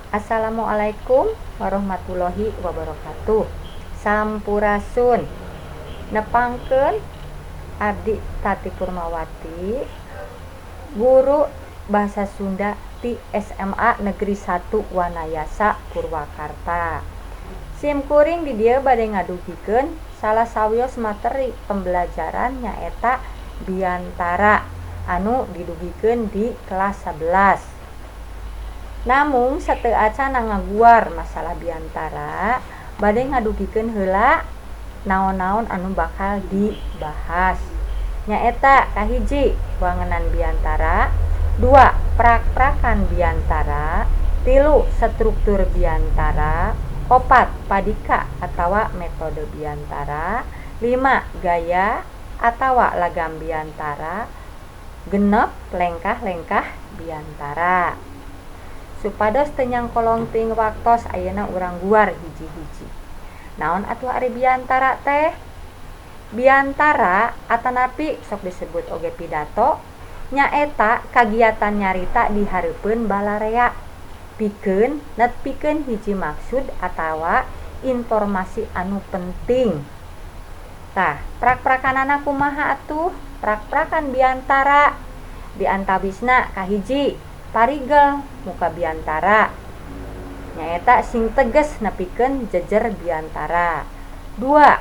Assalamualaikum warahmatullahi wabarakatuh. Sampurasun. Nepangkeun abdi Tati Purmawati, guru bahasa Sunda ti SMA Negeri 1 Wanayasa Purwakarta. Sim kuring di dieu bade ngadugikeun salah sawios materi pembelajaran, nyaeta biantara anu didugikeun di kelas 11. Namung sateuacan ngaguar masalah biantara, bade ngadugikeun heula naon-naon anu bakal dibahas, nyaeta kahiji, wangenan biantara, dua, prak-prakan biantara, tilu, struktur biantara, opat, padika atawa metode biantara, lima, gaya atawa lagam biantara, 6, lengkah-lengkah biantara. Supados teu nyangkolong teuing waktos, ayeuna urang guar hiji-hiji. Naon atuh ari biantara teh? Biantara atanapi sok disebut oge pidato, nyaeta kagiatan nyarita di hareupeun balarea pikeun nepikeun hiji maksud atawa informasi anu penting. Tah, prak-prakanana kumaha atuh? Prak-prakan biantara diantawisna kahiji, parigel muka biantara, nyaeta sing teges nepikeun jejer biantara. Dua,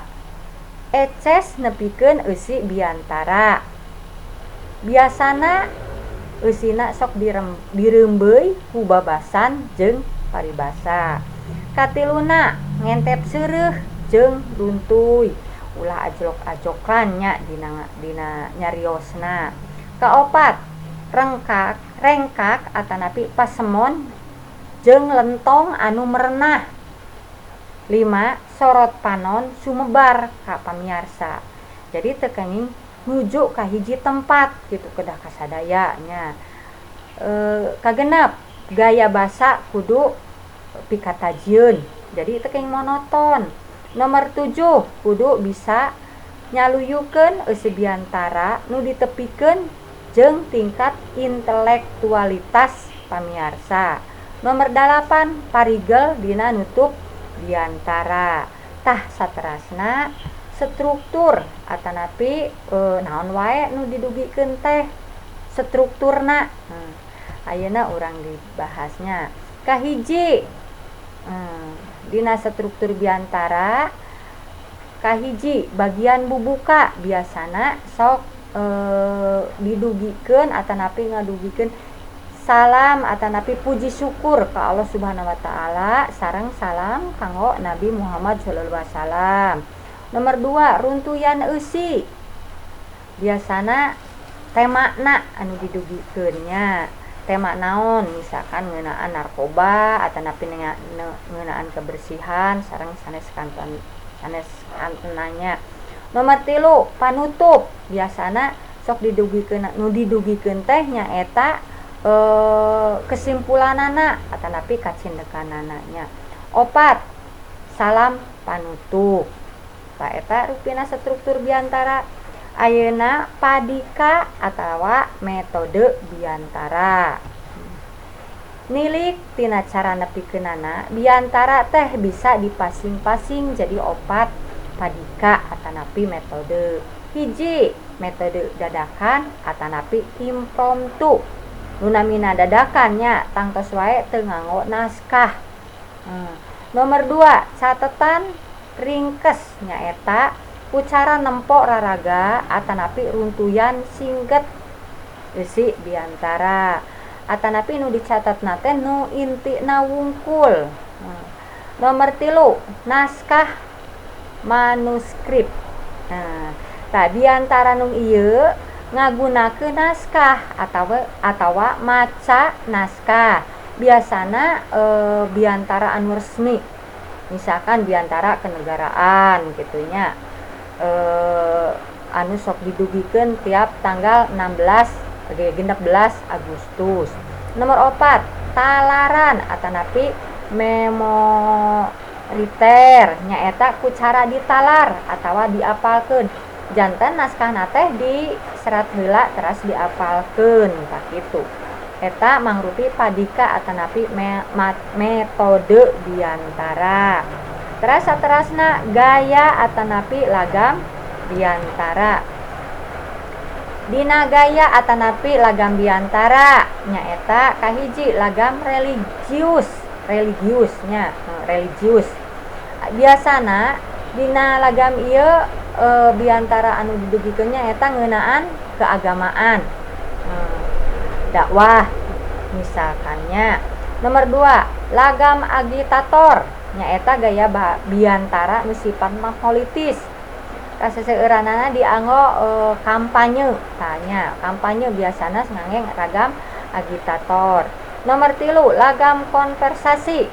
eces nepikeun eusi biantara, biasana eusina sok direumbeui ku babasan jeung paribasa. Katiluna, ngentep seureuh jeung runtuy, ulah ajlok-ajlokan nya dina nyariosna. Kaopat, rengkak rengkak atanapi pasemon jeung lentong anu merenah. Lima, sorot panon sumebar ka pamiarsa, jadi teu kenging nuju ka hiji tempat gitu, kedah kasadaya nya. Kagenep, gaya basa kudu pikatajieun, jadi teu kenging monoton. Nomor 7, kudu bisa nyaluyukeun eusi biantara nu ditepikeun jeung tingkat intelektualitas pamiarsa. Nomor 8, parigel dina nutup biantara. Tah, saterasna struktur atanapi naon wae nu didugikeun teh strukturna. Ayeuna urang dibahasnya kahiji, dina struktur biantara kahiji, bagian bubuka, biasana sok didugikeun atanapi ngadugikeun salam atanapi puji syukur ka Allah Subhanahu wa Taala sareng salam kanggo Nabi Muhammad sallallahu alaihi wasallam. Nomor 2, runtuyan eusi, biasana temana anu didugikeun nya, tema naon, misalkan ngeunaan narkoba atanapi ngeunaan kebersihan sareng sanes kanten sanes kantenanya. Nomor 3, panutup, biasana sok didugikeun, nu didugikeun teh nyaeta kesimpulanana atanapi kacindekanana nya. Opat, salam panutup. Tah, eta rupina struktur biantara. Ayeuna padika atawa metode biantara. Nilik tina cara nepikeunana, biantara teh bisa dipasing-pasing jadi opat padika atanapi metode. Hiji, metode dadakan atanapi impromptu. Nu namina dadakan nya tangtos wae teu nganggo naskah. Nomor 2, catetan ringkes, nyaeta ku cara nempo raraga atanapi runtuyan singget eusi biantara atanapi nu dicatetna teh nu intina wungkul. Nomor 3, naskah manuskrip. Nah, tah, biantara nu ieu ngagunakeun naskah atawa maca naskah, biasana biantara anu resmi, misalkan biantara kenegaraan gitu nya, anu sok didugikeun tiap tanggal 16 16 Agustus. Nomor 4, talaran atanapi memoriter, nyaeta ku cara ditalar atawa diapalkeun, janten naskahna teh diserat heula teras diapalkeun, tah kitu. Eta mangrupi padika atanapi metode biantara. Teras saterasna gaya atanapi lagam biantara. Dina gaya atanapi lagam biantara nyaeta kahiji lagam religius, religiusnya, religius. Biasana dina lagam ieu biantara anu didugikeun nyaeta ngeunaan keagamaan, dakwah misalkannya. Nomor 2, lagam agitator nyaeta gaya biantara nu sifatna politis. Kaseseueuranana dianggo kampanye, tanya kampanye biasana ngangge ragam agitator. Nomor 3, lagam konversasi.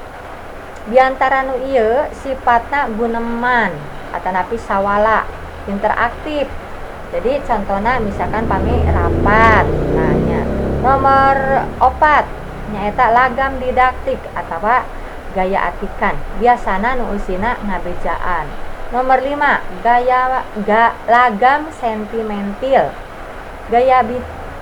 Biantara nu ieu sifatna guneman atanapi sawala, interaktif. Jadi contohna misalkan pami rapat tanya. Nomor 4 nyaeta lagam didaktik atawa gaya atikan. Biasana nu eusina ngabejaan. Nomor 5, gaya lagam sentimentil. Gaya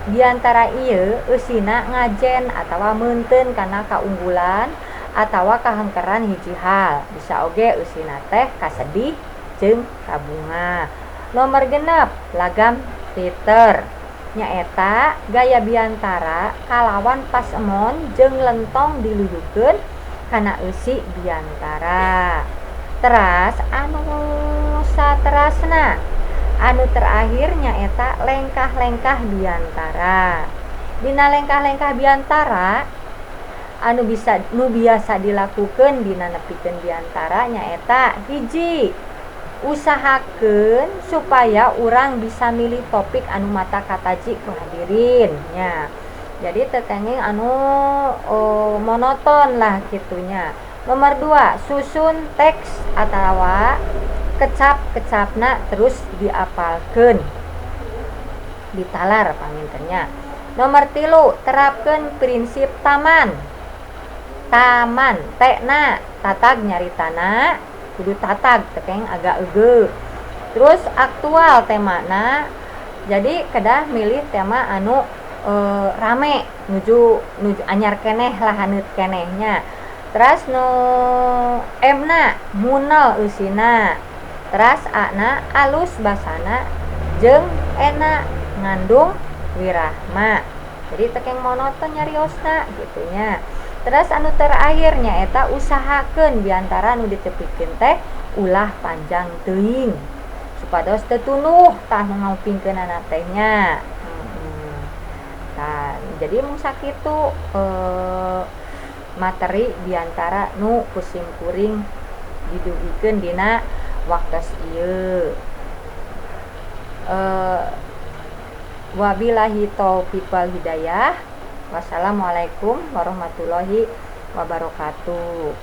biantara ieu eusina ngajen atawa meunteun kana kaunggulan atawa kahengkeran hiji hal. Bisa oge eusina teh kasedih jeung kabunga. Nomor 6, lagam teater nyaeta gaya biantara kalawan pasemon jeung lentong diluyukeun kana eusi biantara. Teras anu saterasna anu terakhir nyaeta lengkah-lengkah biantara. Dina lengkah-lengkah biantara anu bisa nu biasa dilakukeun dina nepikeun biantara nyaeta hiji, usahakeun supaya urang bisa milih topik anu mata kataji ku hadirin nya. Jadi teu kenging anu monoton lah kitunya. Nomor 2, susun teks atawa kecap-kecapna terus diapalkeun, ditalar pangintennya. Nomor 3, terapkeun prinsip taman. Taman T-na tatag nyaritana kudu tatag teu kenging agak eugeut. Terus aktual temana, jadi kedah milih tema anu rame nuju nuju anyar keneh lah, haneut kenehnya. Teras nu M-na munel eusina. Teras A-na alus basana jeung E-na ngandung wirahma. Jadi teu kenging monoton nyariosna gitunya. Terus anu terakhir nyaeta usahakeun biantara nu ditepikeun teh ulah panjang teuing supados teu tunduh tah nu ngupingkeunana teh nya. Tah, jadi mung sakitu materi biantara nu ku sim kuring didugikeun dina waktos ieu. Wabillahi taufiq wal hidayah. Wassalamualaikum warahmatullahi wabarakatuh.